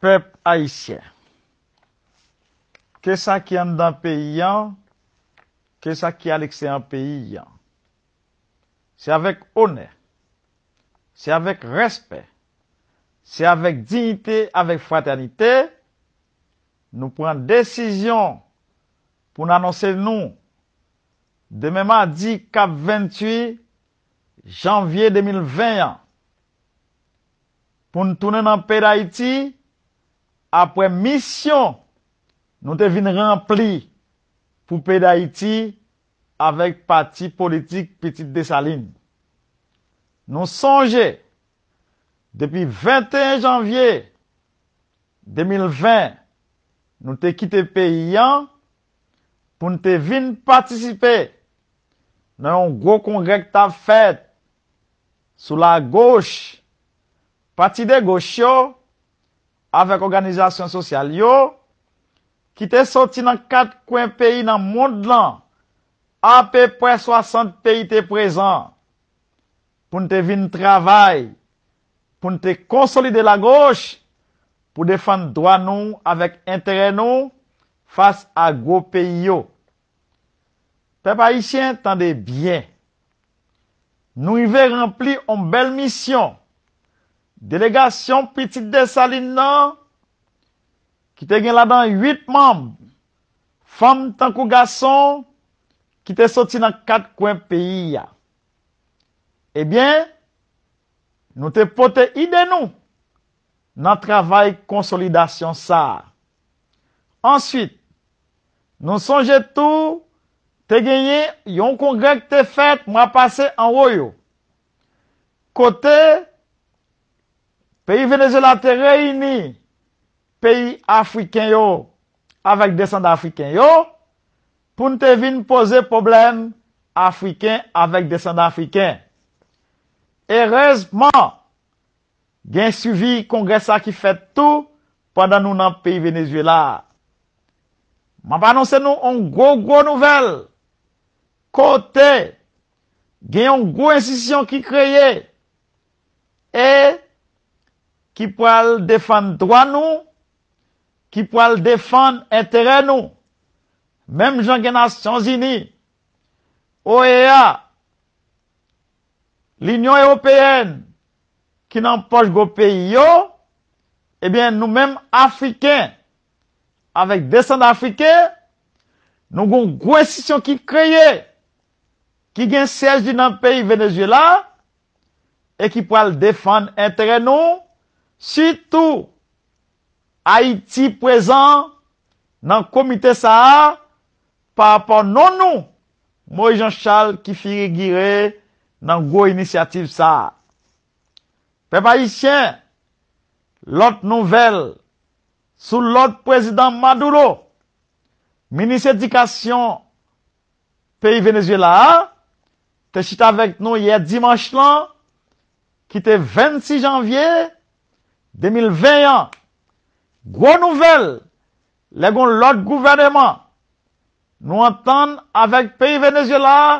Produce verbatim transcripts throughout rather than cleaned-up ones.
Pèp ayisyen, ke sa ki anndan peyi an, ke sa ki aleksteryè peyi an, se avèk onè, se avèk respè, se avèk diyite, avèk fratènite, nou pran desizyon pou n anonse nou, demen madi k ap venntuit janvye de mil ven an, pou n tounen nan peyi Dayiti apre misyon nou te vin ranpli pou peyi Dayiti avèk pati politik Pitit Desalin. Nou sonje, depi venteyen janvye de mil ven, nou te kite peyi an pou n te vin patisipe nan yon gwo kongrè k t ap fèt sou lagoch, pati de goch yo, avèk òganizasyon sosyal yo, ki te soti nan kat kwen peyi nan mond lan, apeprè swasant peyi te prezan, pou n te vin travay, pou n te konsolide lagoch, pou defann dwa nou avèk enterè nou fas a gwo peyi yo. Pèp ayisyen, tande byen. Nou rive ranpli yon bèl misyon. Delegasyon Pitit Desalin nan, ki te gen ladan uit manm, fanm tankou gason, ki te soti nan kat kwen peyi a. Ebyen, nou te pote ide nou nan travay konsolidasyon sa a. Answit, nou sonje tou, te genyen yon kongrè ki te fèt mwa pase anwo yo, kote peyi Venezuela te reyini peyi afriken yo avèk desandan afriken yo, pou n te vin poze pwoblèm afriken avèk desandan afriken. Erezman, gen swivi kongrè sa ki fèt tou pandan nou nan peyi Venezuela a. M ap anonse nou yon gwo, gwo nouvèl, kote gen yon gwo enstitisyon ki kreye e ki pral defann dwa nou, ki pral defann enterè nou. Menm jan gen Nasyonzini, O E A, Linyon Ewopeyèn, ki nan pòch gwo peyi yo, ebyen, nou menm Afriken, avèk desandan afriken, nou gon gwo enstitisyon ki kreye, ki gen syèj li nan peyi Venezuela, e ki pral defann enterè nou, sitou Ayiti prezan nan komite sa a, pa rapò non nou, Moïse Jean Charles, ki figire nan gwo inisyativ sa a. Pèp ayisyen, lòt nouvèl, sou lòd prezidan Maduro, minis edikasyon peyi Venezuela a te chita avèk nou yè dimanch lan, ki te vennsis janvye de mil ven an. Gwo nouvèl, lè gon lòt gouvèneman, nou antann avèk peyi Venezuela a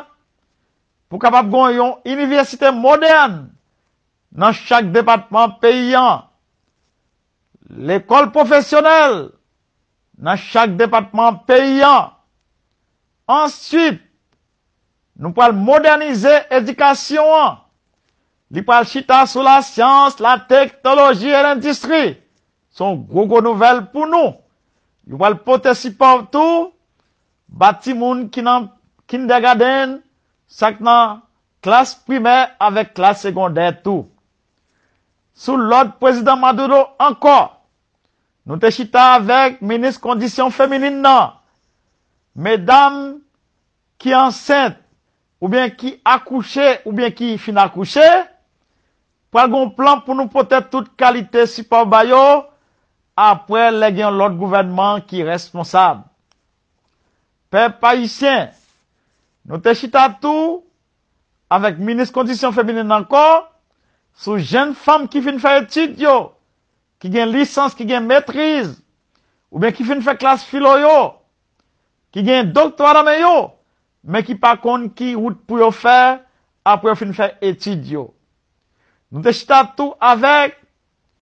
pou kapab gon yon inivèsite modèn nan chak depatman peyi an, lekòl pwofesyonèl nan chak depatman peyi an. Answit, nou pral modènize edikasyon an. Li pral chita sou lasyans, lateknoloji e lendistri. Se yon gwo, gwo nouvèl pou nou. Yo pral pote sipò tou ba timoun ki nan kindergarten, sa k nan klas primè avèk klas segondè tou. Sou lòd prezidan Maduro ankò, nou te chita avèk minis kondisyon feminin nan, medam ki ansent, oubyen ki akouche, oubyen ki fin akouche, pral gon plan pou nou pote tout kalite sipò ba yo, apre lè gen yon lòt gouvènman ki responsab. Pèp ayisyen, nou te chita tou avèk minis kondisyon feminin ankò, sou jenn fanm ki fin fè etid yo, ki gen lisans, ki gen metriz, oubyen ki fin fè klas filo yo, ki gen doktora nan men yo, men ki pa konn ki wout pou yo fè apre yo fin fè etid yo. Nou te chita tou avèk